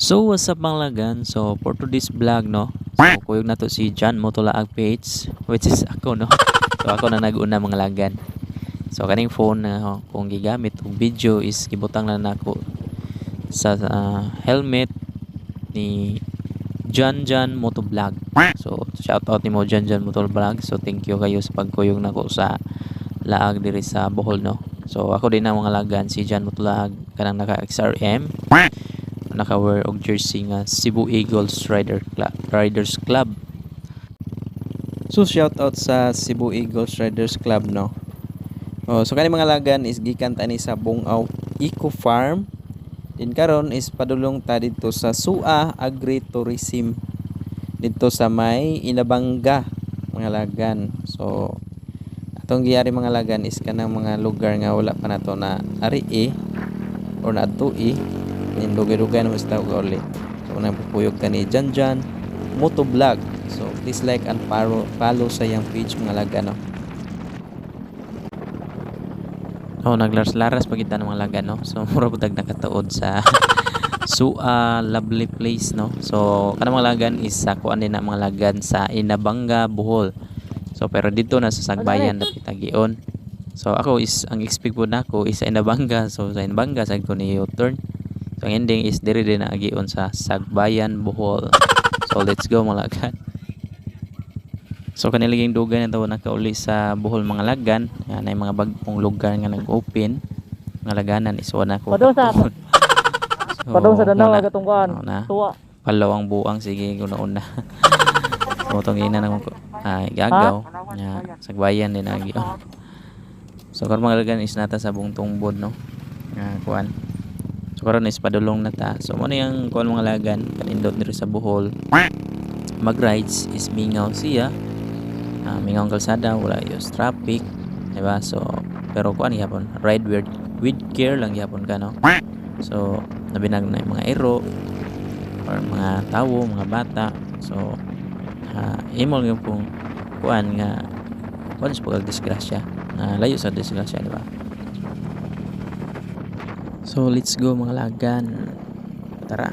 So what's up, mga lagan? So for today's vlog, no. So kuyog nato si John Motolaag PH, which is ako, no. So ako na nag-una, mga lagan. So kaning phone na kung gigamit og video is gibutang na nako sa helmet ni John John Motovlog. So shout out nimo, John John Motovlog. So thank you kayo sa pagkuyog nako sa laag diri sa Bohol, no. So ako din na, mga lagan, si John Motolaag, kanang naka XRM, naka-wear og jersey nga Cebu Eagles Rider Club, Riders Club. So shout out sa Cebu Eagles Riders Club, no. Oh, so kani, mga lagan, is gikan ta ni sa Bongao Eco Farm. Din karon is padulong ta didto sa Sua Agritourism didto sa may Inabanga, mga lagan. So atong giyari, mga lagan, is kanang mga lugar nga wala pa nato na ari or na adtui nin dugay-dugay naman sa tawag uli. So nang pupuyog ta ni Jan Jan Motovlog. So please like and follow sa iyang page, mga lagan, no. Oh, naglaras-laras pa kita ng mga lagan, no. So mura pud tag nakatuod sa Sua lovely place, no. So kanang mga lagan is sa kuan din na, mga lagan, sa Inabanga, Bohol. So pero dito na sa Sagbayan dapit agion. So ako is ang expect po nako is sa Inabanga. So sa Inabanga sad ko ni U-turn. So ang ending is diri din na agion sa Sagbayan, Bohol. So let's go, mga lagan. So kaniliging dugay na daw nakauli sa Bohol, mga lagan. Yan ay mga bagong lugar nga nag-open. Mga laganan is wala ko. Padung sa- So, Padung sa Danao muna- gatong kuan. na. Tuwa. Palaw ang buang, sige una-una. So itong ina nang ay gagaw nga Sagbayan din agi. So karon, mga lagan, is nata sa Bungtongbod, no. Nga kuan. So karon is padulong na ta. So mo na yung kuan, mga lagan, kanindot diri sa Bohol. Mag-rides is mingaw siya. Mingaw ang kalsada, wala yung traffic, di ba? So pero kuan gyapon, ride with care lang gyapon ka, no. So nabinag na yung mga ero or mga tawo, mga bata. So imo lang pong kuan nga kuan sa pagka disgrasya. Na layo sa disgrasya, di ba? So let's go, mga lagan. Tara.